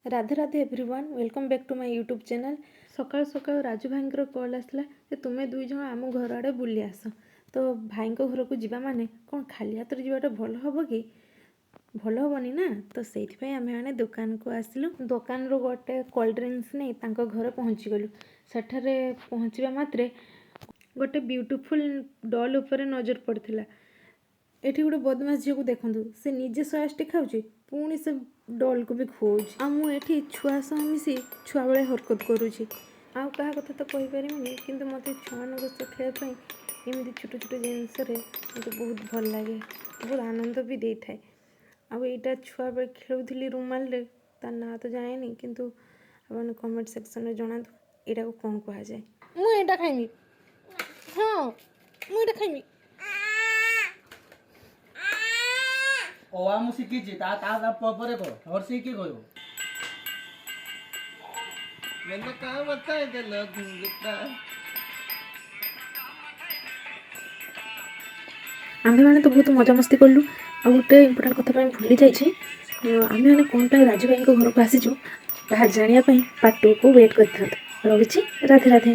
Radhe Radhe everyone, welcome back to my YouTube channel. ସକାଳୁ ସକାଳୁ ରାଜୁ ଭାଇଙ୍କର କଲ୍ ଆସିଲା ଯେ ତୁମେ ଦୁଇ ଜଣ ଆମ ଘର ଆଡ଼େ ବୁଲି ଆସ। ତ ଭାଇଙ୍କ ଘରକୁ ଯିବା ମାନେ କ'ଣ ଖାଲି ହାତରେ ଯିବାଟା ଭଲ ହେବ କି? ଭଲ ହେବନି ନା। ତ ସେଇଥିପାଇଁ ଆମେମାନେ ଦୋକାନକୁ ଆସିଲୁ। ଦୋକାନରୁ ଗୋଟେ କୋଲ୍ଡ ଡ୍ରିଙ୍କସ୍ ନେଇ ତାଙ୍କ ଘରେ ପହଞ୍ଚିଗଲୁ। ସେଠାରେ ପହଞ୍ଚିବା ମାତ୍ରେ ଗୋଟେ ବ୍ୟୁଟିଫୁଲ୍ ଡଲ୍ ଉପରେ ନଜର ପଡ଼ିଥିଲା। ଏଠି ଗୋଟେ ବଦମାସ ଝିଅକୁ ଦେଖନ୍ତୁ, ସେ ନିଜେ ସୋୟା ଖାଉଛି, ପୁଣି ସେ ଡଲ୍କୁ ବି ଖୁଆଉଛି। ଆଉ ମୁଁ ଏଠି ଛୁଆ ସହ ମିଶି ଛୁଆ ଭଳିଆ ହରକତ କରୁଛି। ଆଉ କାହା କଥା ତ କହିପାରିବିନି, କିନ୍ତୁ ମୋତେ ଛୁଆମାନଙ୍କ ସହ ଖେଳିବା ପାଇଁ ଏମିତି ଛୋଟ ଛୋଟ ଜିନିଷରେ ମୋତେ ବହୁତ ଭଲ ଲାଗେ, ବହୁତ ଆନନ୍ଦ ବି ଦେଇଥାଏ। ଆଉ ଏଇଟା ଛୁଆବେଳେ ଖେଳୁଥିଲି ରୁମାଲରେ, ତା ନାଁ ତ ଜାଣିନି, କିନ୍ତୁ ଆପଣ କମେଣ୍ଟ ସେକ୍ସନରେ ଜଣାନ୍ତୁ ଏଇଟାକୁ କ'ଣ କୁହାଯାଏ। ମୁଁ ଏଇଟା ଖାଇବି। ହଁ, ମୁଁ ଏଇଟା ଖାଇବି। ଅ ଆ ମୁଁ ଶିଖିଛି। ତା ତା ତା ପରେ କହ, ହର୍ଷି କିଏ କହିବ? ਮੈਨੂੰ ਕਾ ਮਤਾ ਦਿਲ ਘੁੰਗਤਾ। ଆମ୍ଭେମାନେ ତ ବହୁତ ମଜାମସ୍ତି କଲୁ। ଆଉ ଗୋଟେ ଇମ୍ପୋର୍ଟାଣ୍ଟ କଥା ପାଇଁ ଭୁଲି ଯାଇଛି, ଆମେମାନେ କ'ଣ ପାଇଁ ରାଜୁ ଭାଇଙ୍କ ଘରକୁ ଆସିଛୁ ତାହା ଜାଣିବା ପାଇଁ ପାର୍ଟ 2କୁ ୱେଟ୍ କରିଥାନ୍ତୁ। ରହୁଛି, ରାଧେ ରାଧେ।